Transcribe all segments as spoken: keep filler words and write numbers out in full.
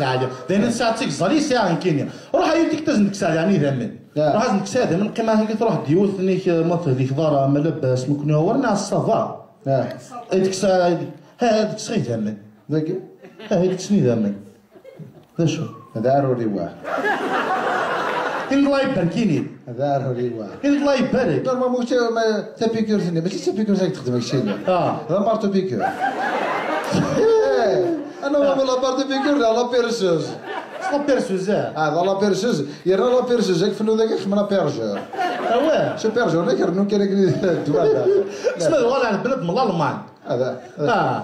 Lɛali. D ayen tesɛa d tigẓal i yesɛa nekkini. Ruḥ a yuddi-k tazen deg-s ɛli ɛni idammen. Ah. Ruḥ azen deg-s idammen, qqim ahat truḥ-d yiwet-nni-k, ma tehdek ḍar, ma labas, ma kuni awar, neɣ ṣṣava. Ah. Deg-s, ha, deg-s idammen. Dagi? Ah, deg-s idammen. D acu? D aruri wa. Inḍla ibarek-ini. D aruri wa. Inḍla ibarek. Normalement, mačči ma tapikurt-nni, mačči d tapikurt ay txeddem keččini. Ah. D amartu pikurt. Eh, ana ma la part de pikurt, la perceuse. La perceuse, eh. Ah, la perceuse. Yerna la perceuse, ak fennu dagi xemna perjeur. Ah ouais. Ce perjeur, nek rnu kere gni dwa da. Sma d wala bnad m l'Alman. Hada. Ah.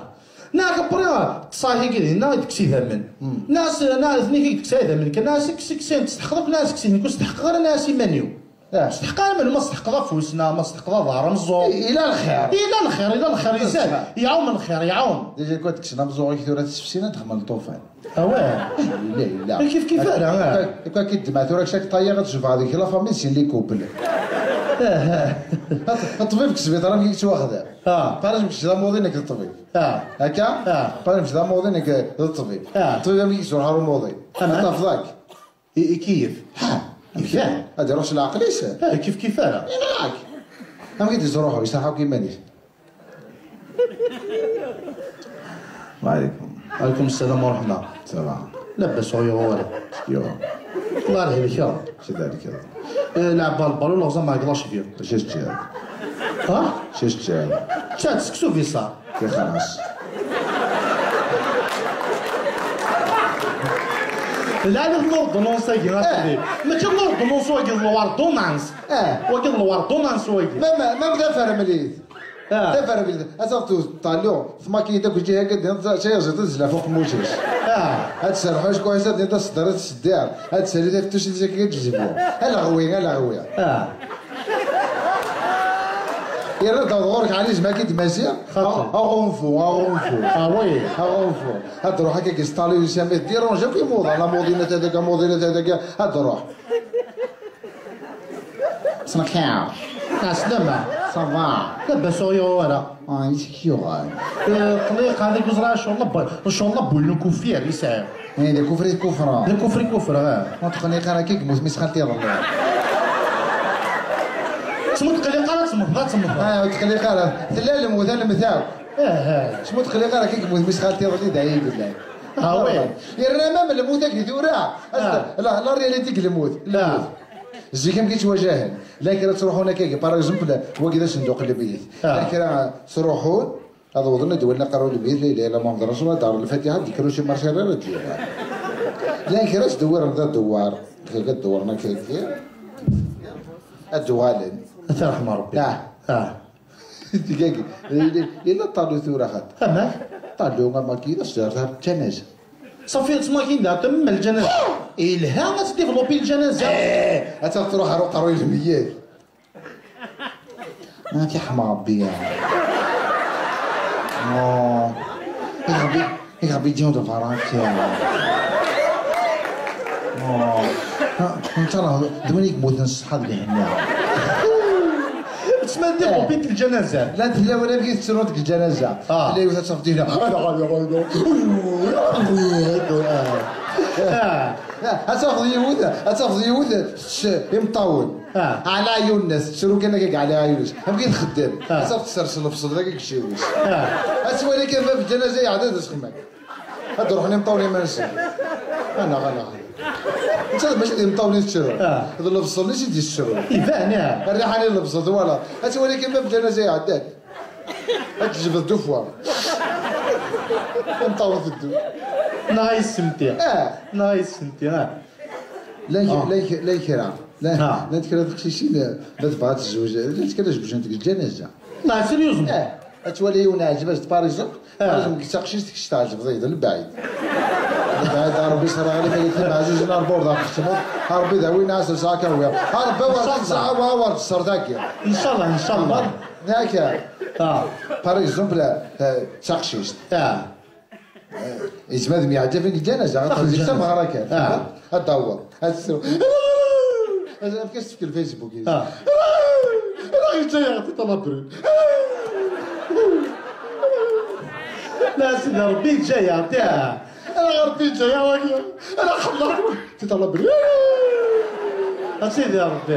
Neɣ après, ṭṣahi gidi, neɣ deg-s idammen. Hmm. Neɣ s-, neɣ d nekk i deg-s idammen kan, neɣ s-, s-, s-, testeḥqeḍ akk, neɣ s-, s-, nekk ur steḥqeɣ ara, neɣ s iman-iw. Ah. Steḥqeɣ ara, ma steḥqeɣ afus, neɣ ma steḥqeɣ aḍar, ameẓẓuɣ. I-, ila lxir. Ila lxir, ila lxir, izad. Iɛum lxir, iɛum. Déjà, quoi, tekksen ameẓẓuɣ-ik tura s tfessin, ad texmel ṭufan. Ah ouais. Illa, illa. Kif kif ara, ah. Quoi, quoi, ki ddmeɣ tura ksak ṭayyaɣ ad tjebɛeḍ deg la famille, c'est les couples. Ah, ah. Ṭṭbib deg sbiṭar, amek i yettwaxdam? Ah. Par exemple, kečč d amuḍin nekk d ṭṭbib. Ah. Akka? Ah. Par exemple, kečč d amuḍin nekk d ṭṭbib. Ah. Ṭṭbib amek i yettruḥ ɣer umuḍin? Ah. Ad tafeḍ-ak. I, ikeyyef. Ha. Iban. Ad iruḥ s leɛqel-is. Ah, kif kif ara. Yenɣa-k. Amek i d-yettruḥu? Yeṣleḥ akk iman-is. Wa alaikum. Wa alaikum salam wa rahma. Ça va. Labas ur yuɣ wara. Yuɣ. Allah yarḥem-k. C'est-à-dire. Eh, lɛeb albalu, leɣẓam ɛeglac viu. Acu teččiḍ? Ha? Acu teččiḍ? Ččan seksu biṣar. Ixlaṣ. Lɛali d l'ordonnance-agi, a sidi. Mačči d l'ordonnance-agi, d l'ordonnance. Eh. Wagi d l'ordonnance wagi. Même, même d afermlit. Ah. D afermlit. Ad taɣeḍ ṭallu, tmakinit akk ǧiha akka, d-, d-, tayaziḍt ad tezla fuq uqemmuc-is. Ah. Ad tserreḥ acku ad d-, d-, aṣeddar ad tseddiɛ. Ad tsali tafettust-is akka ad tezbu. Ala ɣwi, ala ɣwi. Ah. Yerna d-aweḍ ɣur-k ɛni zma k-id-masi? Xaṭi. Aɣunfu, aɣunfu. Ah, oui. Aɣunfu. Ad d-ruḥ akka k-isṭali usamit, diranj akk imuḍan, amuḍin ata dagi, amuḍin ata dagi, ad d-ruḥ. Sneɣ-k. Ɛeslama. Ça va. Labas ur yuɣ ara. Ah, i s-k-yuɣal? Eh, ṭliq, hadi ur ẓriɣ, ncallah b-, ncallah bwil n ukufir i sɛiɣ. Eh, d akufri kufra. D akufri kufra, ah. Ur teqliq ara, akka yemmut mmi-s xalti iḍelli. Ur teqliq ara, temmteḍ, ad temmteḍ. Ah, ur teqliq ara. Tella lmut, a lmut akk. Eh, eh. Ur teqliq ara, akka yemmut mmi-s xalti iḍelli, d ayen yellan. Ah, oui. Yerna même lmut-agi tura, ah, la, la réalité deg lmut. Ah. Zik amek i ttwajahen. Llan kra ttruḥun akkagi, par exemple, wagi d asenduq n lmeyyet. Ah. Llan kra ttruḥun, ad awḍen ad d-walin aqerru n lmeyyet, la ilaha illa Muḥemmed Rasul, ad d-ɣren Lfatiḥa, ad d-yekker ucimar s ara ad d-yuɣal. Llan kra ttdewwiren d adewwar, ad dewwren akkagi, ad d-uɣalen. Ad t-yerḥem Rebbi. Ah. Ah. Tigagi, yella ṭṭalu tura xaṭ. Amek? Ṭṭalu, ama kida s-, s-, s-, ǧanaza. Safi, tmakin da, temmel ǧanaza. Ilha, ad tdivlupi lǧanaza. Eh, ad taf truḥ ar uqerruy n lmeyyet. Ma tiḥma Rebbi ya. Oh. Rebbi. Iɣbi ǧiw d barak. Oh. Ncallah d win i yemmuten ṣṣeḥḥa d lehna. Tesma d iɣbit lǧanaza. Llant tlawin amek i tettrunt deg lǧanaza. Ah. Tella yiwet ad tafeḍ dinna. Ah. Ad tafeḍ yiwet, ad tafeḍ yiwet tečč imeṭṭawen. Ah. Ɛla Ɛyunnes, tettru kan akka Ɛla Ɛyunnes. Amek i txeddem? Ah. Ad tafeḍ tessers lebṣel dagi deg iciwi-s. Ah. Ad twali kan bab lǧanaza iɛedda d asexman. Ad d-ruḥen imeṭṭawen iman-nsen. Anaɣ, anaɣ. Netta mačči d imeṭṭawen i tettru. Ah. D lebṣel-is i d-yettru. Iban, ah. Rriḥa-nni n lebṣel, twalaḍ. Ad twali kan bab lǧanaza iɛeddan. Ad tejbed deux fois. Imeṭṭawen teddu. Neɣ ay semti. Ah. Neɣ ay semti, ah. Llan k-, Ah. llan k-, llan kra. Llan, Ah. llant kra teqcicin, eh, ma tebɣa ad tezweǧ, llant kra zewǧent deg lǧanaza. Neɣ sérieusement. Eh, ad twali yiwen ɛjeb-as-d, par exemple, Ah. par exemple, deg taqcict kečč tɛejbeḍ-iyi d lebɛid. Lebɛid, a Rebbi ṣṣer ɣer iman-ik, timeɛzuzin, a Rebbi ur d-aɣ-teččmeḍ, a Rebbi dawi-n ɛas sɛa kan wiyaḍ. A Rebbi wer Inchallah. Tettsaɣ, a wer teṣṣer dagi. Inchallah, inchallah. Yak. Ah. Par exemple, eh, taqcict. Ah. Yezmer ad myeɛǧaben deg lǧanaza, ad Sax txedmeḍ lǧanaza. Tameɣra kan. Ah. Ad d-taweḍ. Ad tesru. Ad, ad tefk lfacebook-is. Ah. Ala, yeǧǧa-yaɣ-d i ṭalabrut. La, sidi Rebbi yeǧǧa-yaɣ-d, ah. Ɣer Tija, ya wagi. Ana xelleɣ. Tita la bri. A sidi Ṛebbi.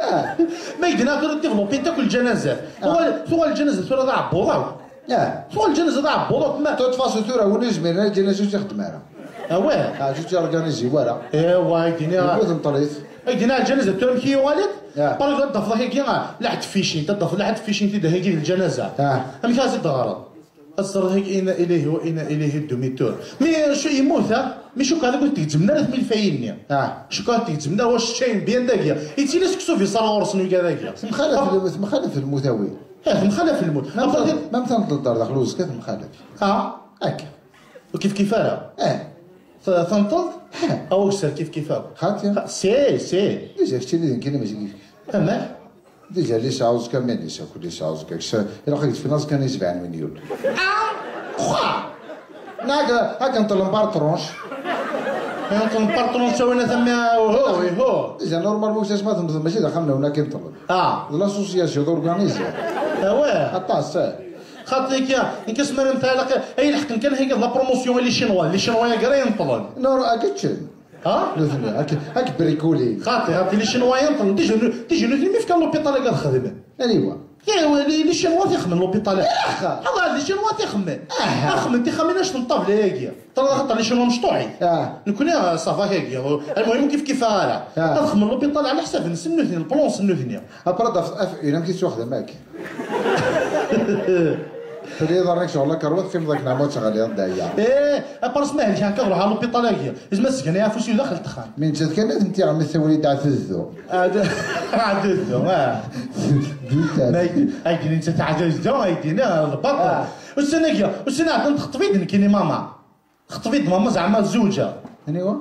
Ah. Ma yedna tura développé-nt akk lǧanazat. Tuɣal, tuɣal lǧanazat tura d aɛebbuḍ-aw. Ah. Tuɣal lǧanaza d aɛebbuḍ-aw. Ma de toute façon, tura win ur yezmiren ara lǧanaza ur tt-ixeddem ara. Ah ouais. Ah, ur tt-organizi wara. Ewa, ay d-ini. Yemmut nṭel-it. Ay d-ini lǧanaza tura amek i yuɣal-d? Ah. Par exemple, ad d-tafeḍ akka, ah, lḥedd ficint, ad d-tafeḍ lḥedd ficint i d-hagi d lǧanaza. Ah. Amek ara s-d-teɣreḍ? Ad teẓreḍ hik ina ilayhi wa ina ilayhi demi-tour. Mi acu yemmut, ha? Mi cukkeɣ ad ur t-tgezzmem ara tmilfayin-nni. Ah. Cukkeɣ ad t-tgezzmem ara, wa ceččayen bien dagi. Yettili seksu fi ṣṣara ɣur-sen wigad-agi. Temxalaf lmut, temxalaf lmut a wi. Eh, temxalaf lmut. Ma mtan-, ma mtan-, d-, d-, daxel uzekka temxalaf. Ah. Akka. Ur kif kif ara. Eh. Ta-, tanṭeḍ? Eh. Aw, akser kif kif akk. Xaṭi. Ha, si, si. Déjà, keččini d nekkini mačči kif kif. Amek? Déjà, li sɛuẓ kan, mani sa kulli sɛuẓ kan. Ksa, ilaq ad yetfen aẓ kan izbaɛen win yul. Ah! Xwa! Nak, akken ṭṭlen par tranche. Akken ṭṭlen par tranche, sawin a tammi, uhu, ihu. Déjà, normal, mus asma temteḍ, mačči d axxam-nwen akken ṭṭlen. Ah. D l'association d'organisé. Ah ouais. Aṭas, eh. Xaṭi kya, nekk asma nemtɛalaq, ay lḥeqen kan higi d la promotion i les Chinois. Les Chinois-agi ara yenṭlen. Non, ad k-ččen. Ha? Nutni, ad k-, ad k-brikuli. Xaṭi, xaṭi, les Chinois yenṭlen. Déjà nu-, déjà nutni mi fkan l'hôpital-agi ad xedmen. Aniwa? Iwa, les, les Chinois t-ixemmen l'hôpital-agi. Ixa! Allah, les Chinois t-ixemmen. Aha. Ad xemmen tixxamin anect n ṭṭabla-agi. Tara xaṭer les Chinois mecṭuḥit. Ah. Nekni, ah, ça va kagi. Almuhim, kif kif ara. Ah. Ad xemmen l'hôpital ɛla ḥsab-nsen nutni, le plan-nsen nutni. Après, d af-, af-, amek yettwaxdam akka? Tella iḍarren-ik ccɣel akerwa, teqqimeḍ akken ɛmud teɣliḍ d aya. Eh, après, ma helkeɣ akka, ruḥ ɣer l'hôpital-agi. Izmer ad s-gan afus-iw daxel texxamt. Mi nettat kan ad tent-iɣmi tawri d ɛtuddu. Ɛtuddu, ah. Duttat. Ma aydi, aydi nettat ɛtuddu, aydi-nni, ah, lbaṭel. Ah. Ussan-agi, ussan-a ɛeddan txeṭṭeb-id nekkini mama. Xeṭṭeb-id mama zeɛma zewǧeɣ. Aniwa?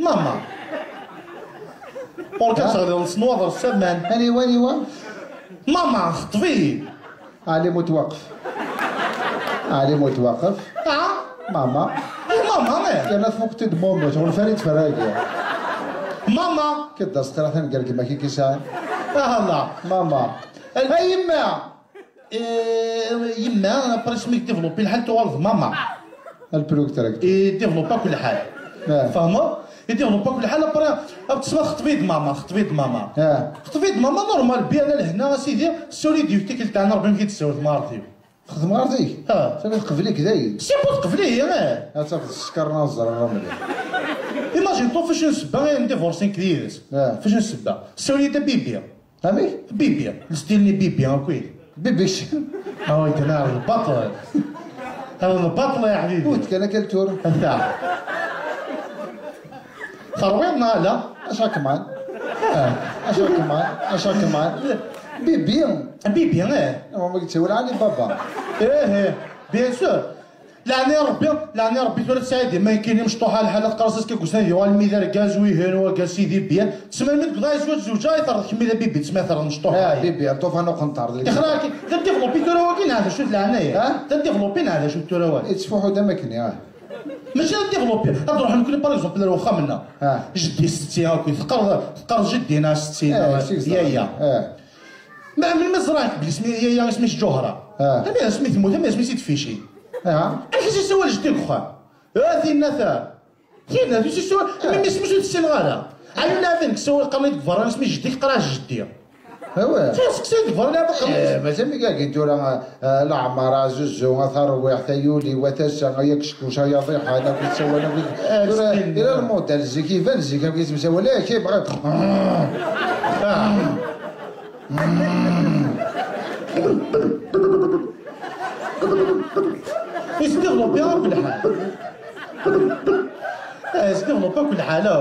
Mama. Ur kan teɣliḍ s nwaḍer s aman. Aniwa, aniwa? Mama, xeṭṭeb-id. Ali Mutwaqef. Ali Mutwaqef. Ah? Mama. Eh, mama, eh. Kana tfuqt-id mama, tɣunfa-yi tferragi. Mama. Kedda s tira taneggargma kiki sɛan. Ah, Allah. Mama. Ay yemma. Eh, yemma, après mi développé lḥal tuɣal d mama. Alplug trakt. I développé akk lḥal. Ah. Fehmeḍ? I développé akk lḥal, après, ad tesma xeṭṭeb-id mama, xeṭṭeb-id mama. Ah. Xeṭṭeb-id mama, normal, bien lehna, a sidi, soli-d yiwet tikkelt n Rebbi, amek i d-tessawel tmɣart-iw. Tmɣart-ik? Ah. Sami tqebl-ik dayen. Si bu tqebl-iyi, eh. Ad tafeḍ sskeṛ n aẓer ara mliḥ. Imagine-toi fac n ssebba i ndivorsin-k d yid-s. Ah. Fac n ssebba. Soli-d a bibi. Amek? Bibi. Lstil-nni bibi, akk-id. Bibi-k. Awa, yedden ar lbaṭel. Ar lbaṭel, ya ḥbibi. Ur d-kan akka ltur. Ata. Terwiḍ neɣ ala? Acu akeman? Ah, acu akeman? Acu akeman? Bibi. Bibi, eh. Awa, ma yettawel Ali Baba. Eh, eh, bien sûr. Leɛna Rebbi, leɛna Rebbi, tura tesɛiḍ iman-ik imecṭuḥ a lḥal, ad teqqareḍ ass-a deg usnan yuɣal mi d argaz wihin u argaz sidi bien. Tesma mi tebda yeswa tzewǧa, i terreḍ kemmi d abibi, tesma terreḍ mecṭuḥ. Ah, bibi, ṭufan uqenṭar. Ixra-k, d développé tura wagi, neɣ d acu d leɛnaya? Ha? D développé neɣ d acu tura wagi? Yettfuḥu-d am akken, ah. Mačči d développé. Ad ruḥen nekkni, par exemple, ar wexxam-nneɣ. Ah. Jeddi setti akk, teqqar, teqqar jeddi-nneɣ setti, ah, neɣ yaya. Ah. Ma, melmi ẓriɣ-k belli isem-, yaya isem-is Ǧuhra? Ah. Amek isem-is temmut, amek isem-is i tfici? Ah. Amek i s-isawal jeddi deg uxxam? Ah, tinna ta. Tinna, tu s-isawal, ah, melmi isem-is ur tessineɣ ara? Ɛni neɛfin deg ssawal qqaren-iyi deg berra isem-is jeddi-k, qqar-as jeddi. Awa. Ttwasseqsayen deg berra, neɛfin qqaren-iyi. Eh, mazal mi gagin tura, ah, ah, leɛmer, azuzu, a tarwiḥt, a yuli, wa tasa, a yakeckuc, a yaḍiḥan, akk yessawalen, akk yet-, ah, tura, ila lmudal zik, iban zik, akk yettemsawal, eh, kif, ah. Ah. Yesdeɣleb akk lḥal. Ah, yesdeɣleb akk lḥal, ah.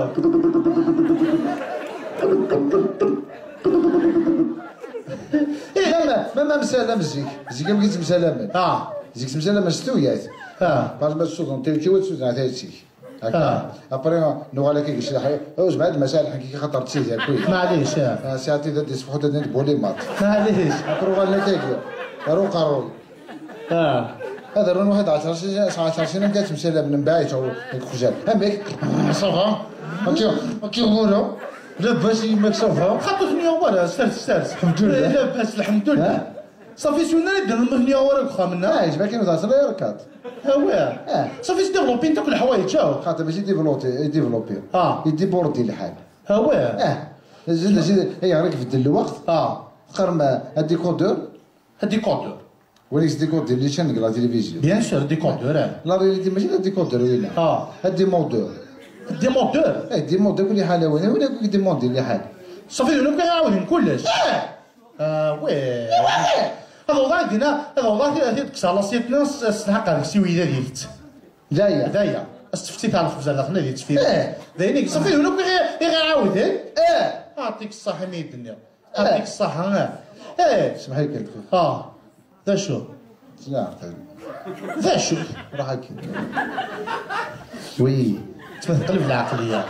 Eh, mama, mama msalam zik. Zik am yettemsalamen. Ah. Zik ttemsalamen s tuyat. Ah. Par ma tsuḍen tirkiw, ad tsuḍen ɣer tayet-ik. Akka. Ah. Après, nuɣal akka gis leḥ-, ur zmad ma sɛa lḥenki xaṭer d tizakwi. Maɛlic, ah. Ah, sɛa tid ad d-isfuḥu d ad d-buli maṭ. Maɛlic. Après, uɣalen akka gi. Ar uqerruy. Ah. Ad run waḥed ɛecra snin, ɛecra snin, am kat msalam, mbaɛid, aw, deg uxjal. Amek? Ça va? Akka, akka, ɣura. Labas, yemma-k ça va? Xaṭu-ten yuɣ wara, sters, sters. Lḥemdulillah. Labas, lḥemdulillah. Ah? Safi, s winna i d-nemmekni awal deg uxxam-nneɣ. Ah, yeɛjeb-ak ad d-asleḍ yerkad. Awah. Ah. Safi, s développé-nent akk leḥwayeǧ, aw. Xaṭi, mačči développé, développé. Ah. Yedébordé lḥal. Awah. Ah. Zid, zid, ayɣer i ibeddel lweqt? Ah. Teqqarem, ah, décodeur? Décodeur. Wali s décodeur, les chaînes de la télévision. Bien sûr, décodeur, ah. La réalité, mačči d décodeur, winna. Ah. Démodeur. Démodeur? Eh, démodeur, kul ḥal, winna, winna, démodeur, lḥal. Safi, d winna akk i iɛawden kullec. Ah. Ah, oui. Ad awḍeɣ dinna, ad awḍeɣ ad t-id-kkseɣ laṣyat-nni s, s lḥeqq deg-s i wiyda d-ilet. D aya. D aya. As teftit ar lxebz ar daxel ad yettfiri. Eh. D ayen i yeṣfi d win akk i ɣ-, i ɣ-iɛawden. Eh. Aɛṭik ṣṣaḥ imi i d-nniɣ. Eh. Aɛṭik ṣṣaḥ, ah. Eh. Semḥ-iyi kan. Ah. D acu? D acu? Ruḥ akken. Oui. Teqleb lɛeqliya.